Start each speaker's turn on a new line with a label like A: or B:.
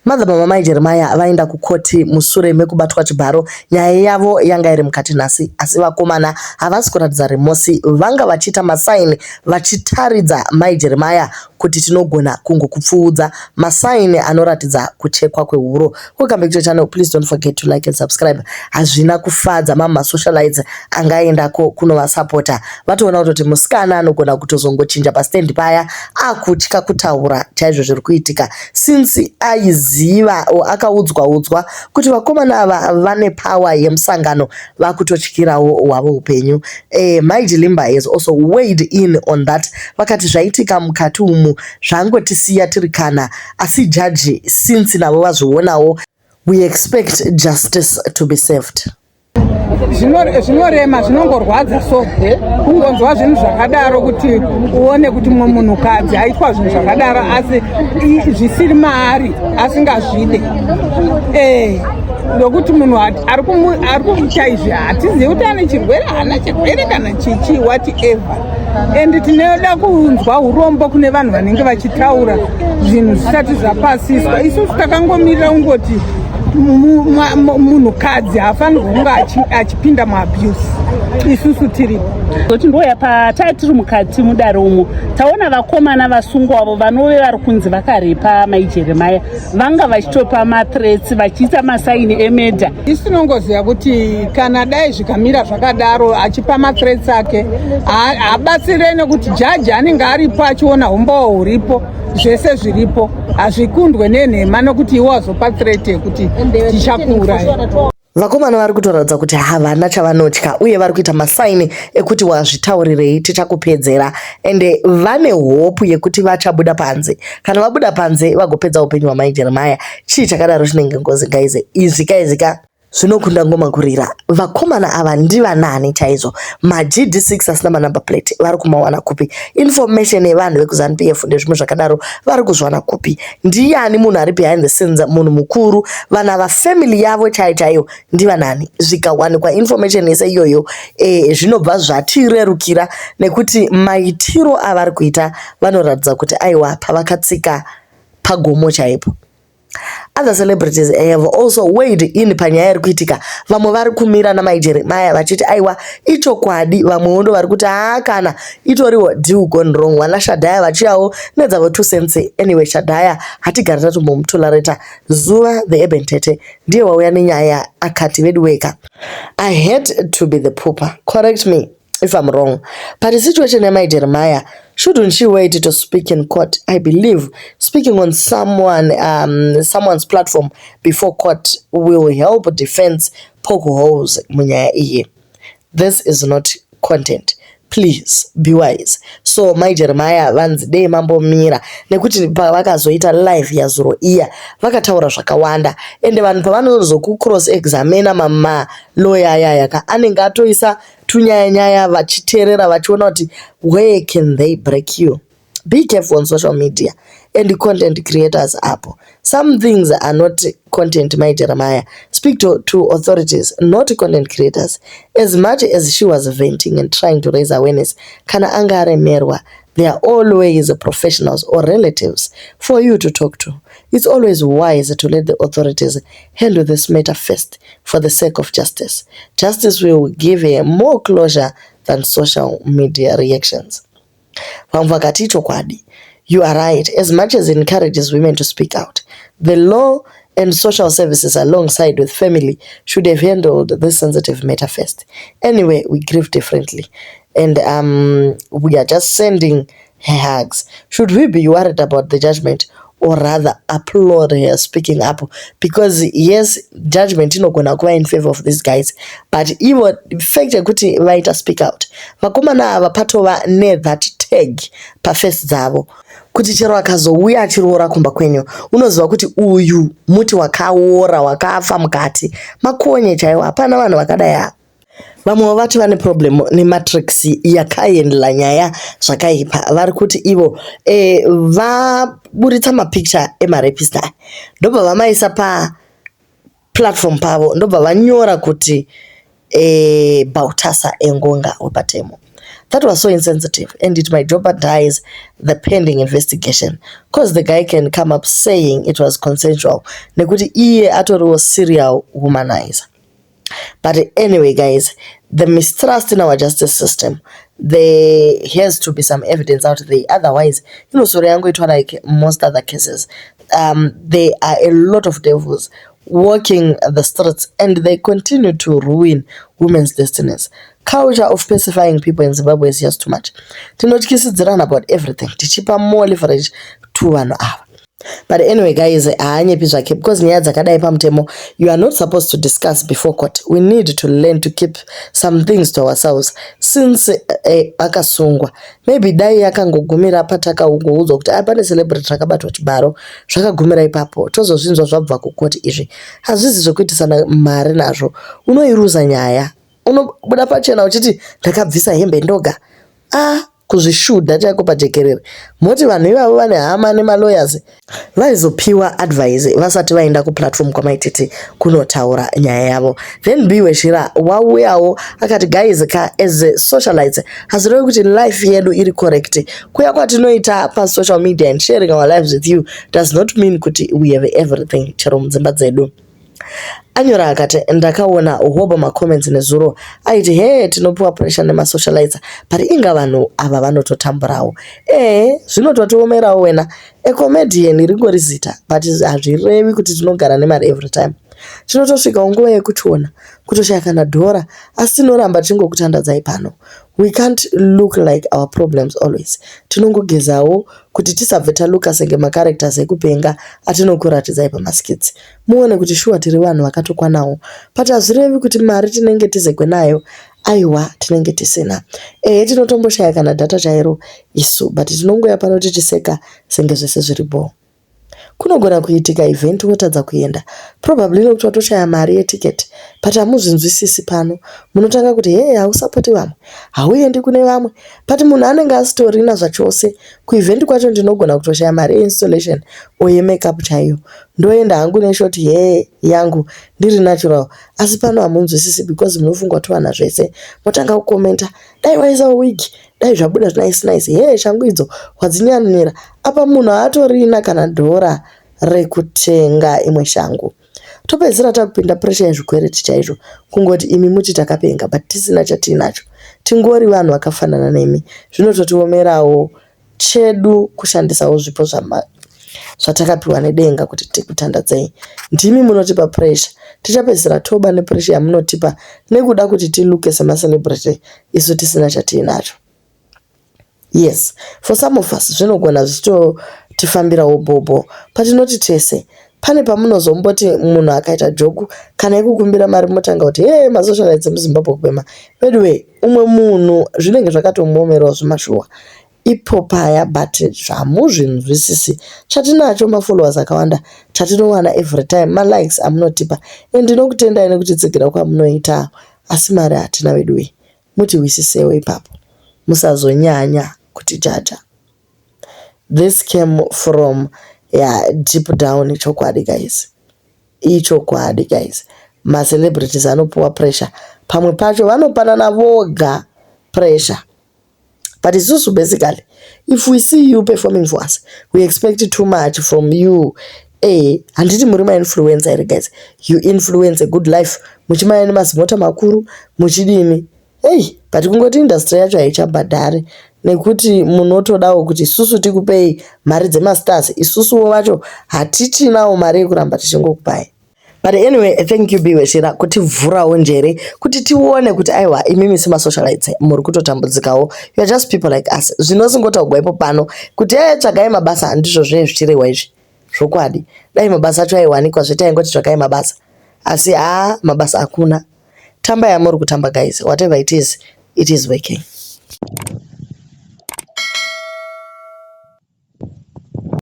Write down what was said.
A: Madzibaba Mai Jeremiah vaenda kukoti musure mekubatwa chibharo. Nyaya yavo yanga iri mukati nhasi asi vakomana havasi kuratidza remorse. Vanga vachiita masaini vachitaridza Mai Jeremiah kuti tinogona kungokupfuudza. Masaini anoratidza kuchekwa kwehuro. Welcome back to the channel. Please don't forget to like and subscribe. Hazvina kufadza mamwe masocialites angaendako kunovasapota. Vatoona kutoti musikana anogona kutozongochinja pastand paya akutya kutaura chaizvo zviri kuitika since aiziva or akaudzwa udzwa kuti vakomana ava vane power yemusangano vakutotyirawo hwavo upenyu. Mai Jilimba has also weighed in on that vakati zvaitika mukati umu zvangotisiya tiri kana asi jaji since navo vazvionawo, we expect justice to be served.
B: Zvinorema, zvinongorwadza. So kungonzwa zvinhu zvakadaro, kuti uone kuti mumwe munhukadzi aitwa zvinhu zvakadaro asi zvisiri maari, asingazvide, nokuti munhu ari kuita izvi hatizivi kuti ane chirwere, haana chirwere kana chichi, whatever. And tinoda kunzwa urombo kune vanhu vanenge vachitaura zvinhu zvisati zvapasiswa. Isusu takangomirira kungoti munhukadzi haafanirwi kunge achipinda muabuse. Isusu tiripo.
C: Kuti ndoya patai tiri mukati mudare umo, taona vakomana vasungwavo vanove vari kunzi vakarepa Mai Jeremaya vanga vachitopa mathreats, vachiita masaini emurder.
B: Isu tinongoziva kuti kana dai zvikamira zvakadaro, achipa mathreats ake haabatsire, nekuti jaji anenge aripo achiona umbowo huripo, zvese zviripo, hazvikundwe nenhema nokuti iwe wazopa threat yekuti tichakuuraya.
A: Vakomana vari kutoratidza kuti havana chavanotya uye vari kuita masaini ekuti wazvitaurirei, tichakupedzera, ende vane hope yekuti vachabuda panze. Kana vabuda panze vagopedza upenyu hwaMai Jeremaya. Chii chakadaro chinenge ngozi, guys? Izvi kaizika zvinokunda ngoma kurira. Vakomana ava ndivanani chaizvo? MaGD6 asina manumber plate vari kumawana kupi? Information yevanhu vekuZANU PF ndezvimwe zvakadaro vari kuzviwana kupi? Ndiani munhu ari behind the scenes, munhu mukuru? Vanhu ava, family yavo chaiyo chaiyo ndivanani? Zvikawanikwa information yese iyoyo, zvinobva zvatirerukira, nekuti maitiro avari kuita vanoratidza kuti aiwa, pavakatsika pagomo chaipo. Other celebrities have also weighed in panyaya iri kuitika. Vamwe vari kumira naMai Jeremaya vachiti aiwa, ichokwadi. Vamwewo ndo vari kuti haa, kana itoriwo deal gone wrong. Vana Shadhaya vachiyawo nedzavo 2 cents. Anyway, Shadhaya hatigari tatombomutolerata. Zuva the Urban Tete ndiye wauya nenyaya akati, "Vedu weka, I hate to be the pooper, correct me if I'm wrong, but the situation yaMai Jeremiah, shouldn't she wait to speak in court? I believe speaking on someone's platform before court will help defense poke holes munyaya iyi. This is not content. Please be wise." So Mai Jeremiah vanzi dei mambomira, nekuti pavakazoita live yazuro iya vakataura zvakawanda, ende vanhu pavanozokucross examina, mamaloya ayaya ka anenge atoisa tunyaya-nyaya vachiteerera, vachiona kuti where can they break you. Be careful on social media and content creators apo. Some things are not content. Mai Jeremiah, speak to authorities, not content creators. As much as she was venting and trying to raise awareness, kana anga aremerwa, there are always professionals or relatives for you to talk to. It's always wise to let the authorities handle this matter first for the sake of justice. Justice will give her more closure than social media reactions. Vamwe vakati ichokwadi, you are right. As much as it encourages women to speak out, the law and social services alongside with family should have handled this sensitive matter first. Anyway, we grieve differently and we are just sending her hugs. Should we be worried about the judgment or rather applaud her speaking up? Because yes, judgment inogona kuva in favor of these guys, but ivo fact yekuti vaita speak out, vakomana ava patova nethat tag paface dzavo kuti chero akazouya achiroora kumba kwenyu, unoziva kuti uyu muti wakaora, wakafa mukati, makonye chaiwo. Hapana vanhu vakadai ava. Vamwe vati vane problem nematrix yakaendla nyaya zvakaipa. Vari kuti ivo vaburitsa mapicture emarapist aya, ndobva vamaisa paplatform pavo, ndobva vanyora kuti Baltasar Engonga wepatemo. That was so insensitive and it might jeopardize the pending investigation cause the guy can come up saying it was consensual nekuti iye atoriwo serial womanizer. But anyway guys, the mistrust in our justice system, there has to be some evidence out there, otherwise inosoro yangoitwa like most other cases. There are a lot of devils walking the streets and they continue to ruin women's destinies. Culture of pacifying people in Zimbabwe is just too much. Tinotyisidzirana about everything tichipa more leverage to vanhu ava. But anyway guys, haanyepi zvake because nyaya dzakadai pamutemo you are not supposed to discuss before court. We need to learn to keep some things to ourselves since akasungwa. Maybe dai yakangogumira patakangoudzwa kuti ah, pane celebrity rakabatwa chibharo, zvakagumira ipapo, tozozvinzwa zvabva kukoti. Izvi hazvisi zvekuitisana mari nazvo. Unoiruza nyaya, unobuda pachena uchiti ndakabvisa hembe ndoga. Ah, kuzvishudha chaiko pajekerere. Moti vanhu ivavo vane hama nemalawyers vaizopiwa advice vasati vaenda kuplatform kwaMaititi kunotaura nyaya yavo. Then B Weshira wauyawo akati, guys ka, as socialites hazvirevi kuti life yedu iri correct. Kuya kwatinoita pasocial media and sharing our lives with you does not mean kuti we have everything chero mudzimba dzedu. Anyora akati, ndakaona hobo macomments nezuro aiti he tinopiwa pressure nemasocialites, but inga vanhu ava vanototamburawo. Ehe, zvinototiomerawo wena. Ecomedian ringori zita, but hazvirevi kuti tinogara nemari every time. Tinotosvikawo nguva yekutiona kutoshaya kana dhora, asi tinoramba tichingokutandadzai pano. We can't look like our problems always. Tinongogezawo kuti tisabve taluka senge macharacters ekupenga atinokuratidzai pamaskits, muone kuti shuwa tiri vanhu vakatokwanawo. But hazvirevi kuti mari tinenge tizegwe nayo. Aiwa, tinenge tisina. Ehe, tinotomboshaya kana data chairo isu, but tinongoya pano tichiseka senge zvese zviri bho. Kunogona kuitika event wotadza kuenda, probably nekuti watoshaya mari yetiketi, but hamuzvinzwisisi pano. Munotanga kuti hee, hausapoti vamwe, hauendi kune vamwe, but munhu anenge asitorina zvachose. Kuevent kwacho ndinogona kutoshaya mari yeinstallation or yemakeup chaiyo, ndoenda hangu neshort hair yangu ndiri natural. Asi pano hamunzwisisi because munofunga kutowana zvese. Motanga kukomenta, dai waisawo wig, dai zvabuda zvinice nice, hee, shangu idzo wadzinyanyira. Apa munhu haatorina kana dhora rekutenga imwe shangu. Topedzisira takupinda pressure yezvikwereti chaizvo. Kungoti imi muti takapenga, but tisina chatiinacho. Tingori vanhu vakafanana nemi, zvinototiomerawo. Chedu kushandisawo zvipo zvatakapiwa nedenga kuti tikutandadzei. Ndimi munotipa pressure. Tichapedzisira toba nepressure yamunotipa nekuda kuti tiluke semacelebrity isu tisina chatiinacho. Yes, for some of us zvinogona zvichitotifambirawo bhobho. Patinoti tese pane pamunozomboti munhu akaita joke kana ekukumbira mari, motanga kuti he, masocialites emuZimbabwe kupema. Anyway, umwe munhu zvinenge zvakatomuomerawo zvemashuwa ipo paya, but zvamuzvinzwisisi. Chatinacho mafollowers akawanda chatinowana every time, malikes amunotipa, and ndinokutendai nekutitsigira kwamunoita, asi mari hatina veduwe. Mutihwisisewo ipapo, musazonyanya kutijaja. This came from, yeah, deep down. Chokwadi guys, ichokwadi guys, macelebrities anopiwa pressure. Pamwe pacho vanopanana voga pressure, but isusu basically, if we see you performing for us, we expect too much from you. Handiti muri mainfluencer here guys? You influence a good life muchimanya nemazimota makuru muchidini. Ei, but kungoti industry yacho haichabhadhari nekuti munotodawo kuti isusu tikupei mari dzemastars. Isusuwo vacho hatichinawo mari yekuramba tichingokupai. But anyway, thank you Biweshira kutivhurawo njere kuti tione kuti aiwa, imimi semasocialites muri kutotambudzikawo. You are just people like us. Zvinosingotaurwa ipo pano kuti e tsvagai mabasa, handizvo zvinenge zvichirehwa izvi. Zvokwadi, dai mabasa acho aiwanikwa zvetaingoti tsvagai mabasa, asi haa, mabasa hakuna. Tamba yamuri kutamba guys, whatever it is, it is working.